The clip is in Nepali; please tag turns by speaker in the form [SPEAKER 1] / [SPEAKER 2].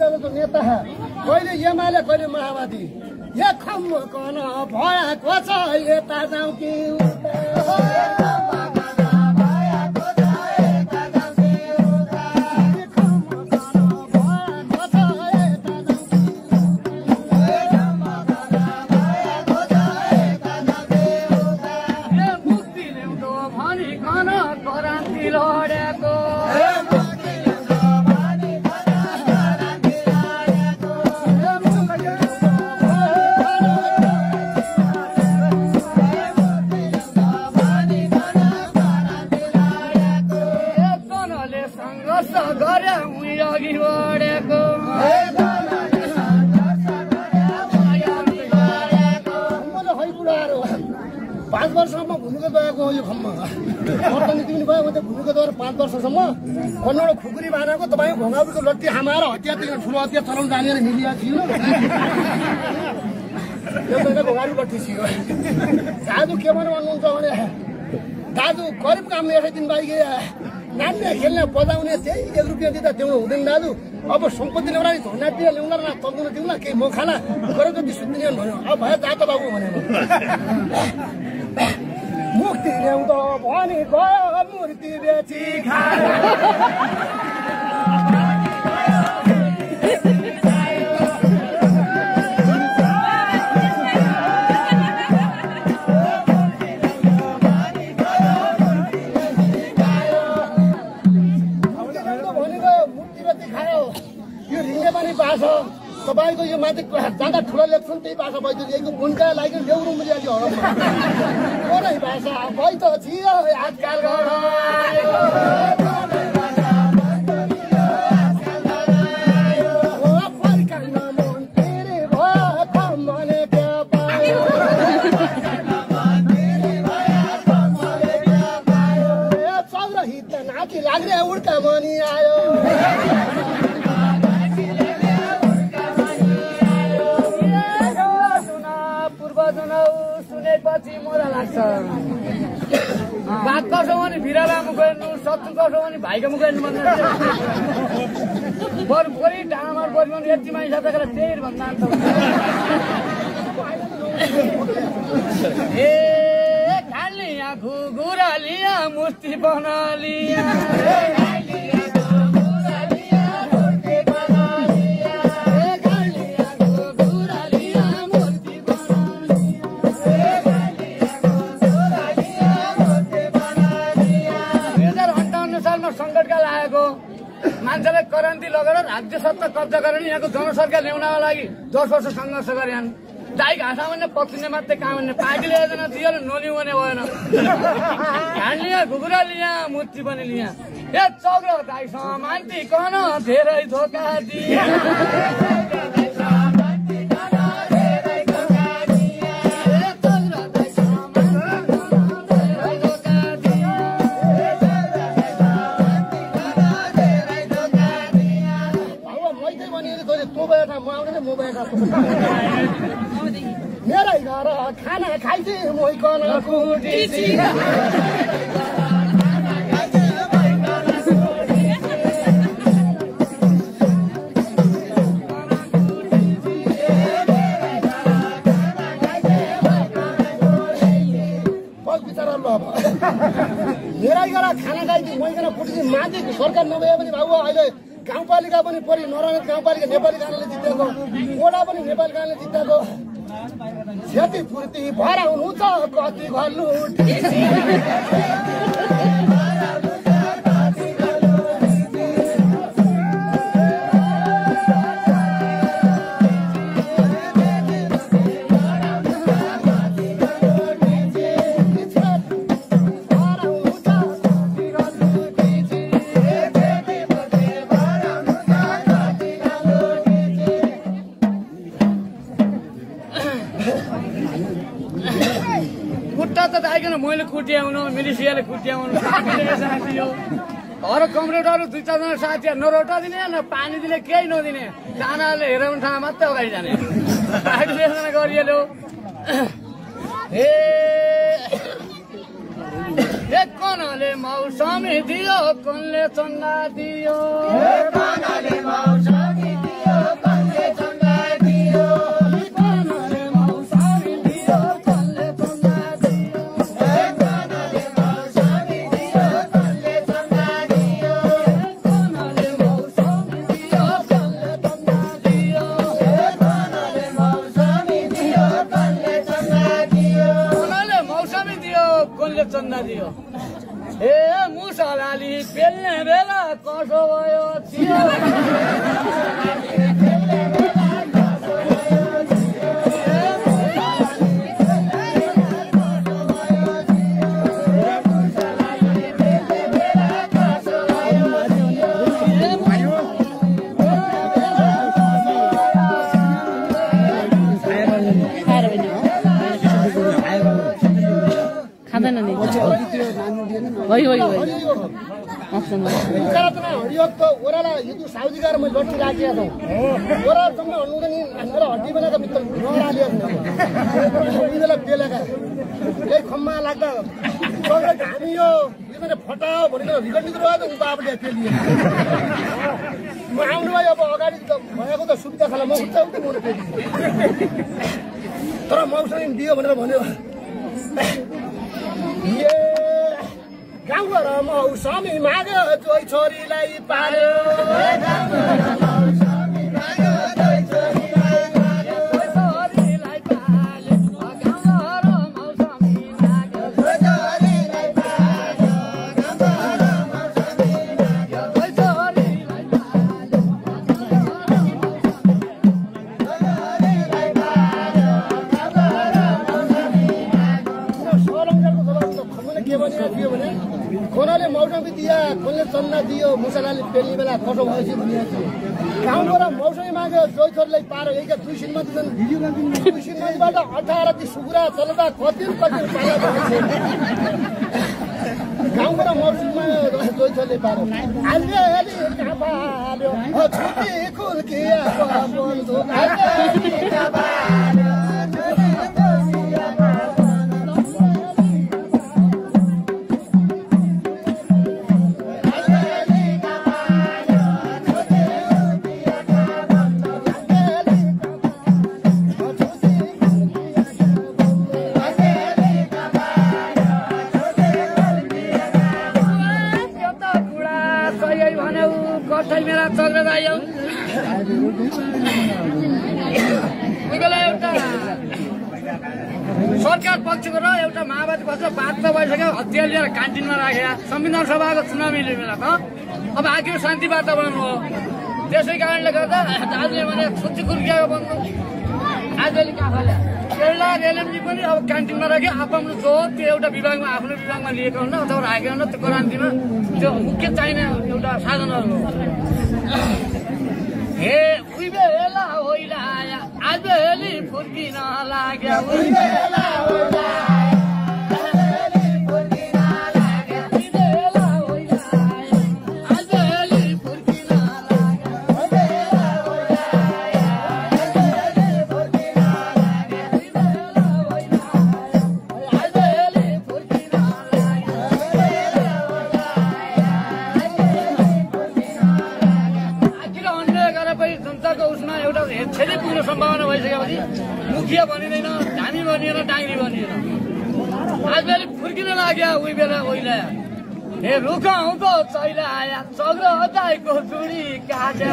[SPEAKER 1] दलको नेता कहिले एमाले कहिले माओवादी या खम्म कन भएको छ यता जाउँ कि खुकुरी बाँधेको तपाईँको घोगाउको लट्टी हामाएर हतियार ठुलो हतियार चलाउनु जाने मिडिया थियो एउटा घोगाउको लट्ठी थियो दाजु के भन्नुहुन्छ भने दाजु गरिब काम यसै दिन बाइक नाच्ने खेल्ने बजाउने त्यही 1 रुपियाँ दिँदा त्यो हुँदैन दाजु अब सम्पत्ति ल्याउँदा झन्डातिर ल्याउँला न तल्कुन दिउँला केही म खाना गरेर जति सुत्दिने भन्यो अब भयो जात बाबु भने मुक्ति ल्याउँदो भनेको मूर्ति बेची तपाईँको यो माथि जाँदा ठुलो लेख्छन् त्यही भाषा भइदियो यहीको गुन्का लाग्यो ल्याउनु मिलिहाल्यो हडमै भाषा भइ त थियो आजकाल चौरहित नाति लाग्ने उड्का मनी आयो सुनेपछि मोरा लाग्छ बात कसो भने बिराला मुख हेर्नु शत्रु कसो भने भाइको मुख हेर्नु भन्दा बरु परि डाँडामा बरु यति मान्छे सकेर त्यही भन्दा ए खालिया घुघुरा लिया मूर्ति बना लिया मान्छेलाई करेन्सी लगेर राज्य सत्ता कब्जा गरेर यहाँको जनसरकार ल्याउनको लागि 10 वर्ष सङ्घर्ष गरे दाइ घाँसा भने पक्सिने मात्रै काम भने पार्टीले योजना दियो नलिउ भने भएन ध्यान लिया घुघुरा लिया मूर्ति पनि लिया ए चौग्र दाइ समान्ति कन धेरै धोका दिया मेरै घर खाना खाइदे मोइकन कुटिसी मेरै घर खाना खाइदे मोइकन कुटिसी माथि सरकार नभए पनि बाबु अहिले गाउँपालिका पनि परि नरायण गाउँपालिका नेपाली गानाले जितेको ओडा पनि नेपाली गानाले जितेको क्षतिपूर्ति भराउनु छ कति घल्नु मैले कुट्याउनु मिलिसियाले कुट्याउनु साथी अरू कमरेडरहरू 2-4 जना साथीहरू नरोटा दिने न पानी दिने केही नदिने चानाले हेराउने ठाउँमा मात्रै अगाडि जाने पार्टीले गरिहाल्यो ए कनले मौसमी दियो कनले चन्दा दियो कनले मौसमी दियो थियो ए मुसलाली पेल्ने बेला कसो भयो थियो
[SPEAKER 2] खाँदैन नि
[SPEAKER 3] ओह्राला हिजो साउदी गएर मैले लट्ठी राखेको थिएँ ओह्रालसम्म हन्नु नि मेरो हड्डी बनाएको भित्र नरालिएको बेलुका यही खम्मा लाग्दा हामी यो फटाओ भनेर रिकर्डिङ गर्यो त उता आफूले पेलियो म आउनु भयो अब अगाडि त भएको त सुविधा खाला म उठ्छ उठ्छु म पेलियो तर मौसम दियो भनेर भन्यो गाउँघर मौसमी माग्यो जोइ छोरीलाई पाल्यो कोनाले मौसमी दिया कसले चन्दा दियो मुसलाले पेल्ने बेला कसो भएपछि भनिरहेको थियो गाउँबाट मौसमी माग्यो जोइ छोरीलाई पारो यहीका दुई श्रीमती छन् दुई श्रीमतीबाट 18 ती सुकुरा चल्दा कति पाला गाउँबाट मौसमी माग्यो जोइ छोरीले पारो आल्यो अलि काबाल्यो छुटी खुल्किया बोल्दो आल्यो काबाल्यो
[SPEAKER 1] मेरा चक्र आयो एउटा सरकार पक्षको र एउटा माओवादी पक्षको बात त भइसक्यो हतियार लिएर क्यान्टिनमा राखे संविधान सभाको चुनाव मिल्यो बेला त अब आखिर शान्ति वातावरण हो त्यसै कारणले गर्दा दाजुले भने छुट्टी खुर्किएको भन्नु आजले काफाले एउटा एलएमजी पनि अब क्यान्टिनमा राख्यो आफ्नो जो त्यो एउटा विभागमा आफ्नो विभागमा लिएको हुन्न अथवा राखेको हुन्न त्यो क्रान्तिमा त्यो मुख्य चाहिने एउटा साधनहरू हो हे उही बेला होइला आया आज हेली फुर्किन लाग्यो उही बेला होइला छेली पुग्ने सम्भावना भइसकेपछि मुखिया बनिँदैन धामी बनिएन डाङ्री बनिएन आज बेला फुर्किन लाग्यो उही बेला ओइला हे रुखाउँको चैला आया चग्र हटाएको चुडी काट्या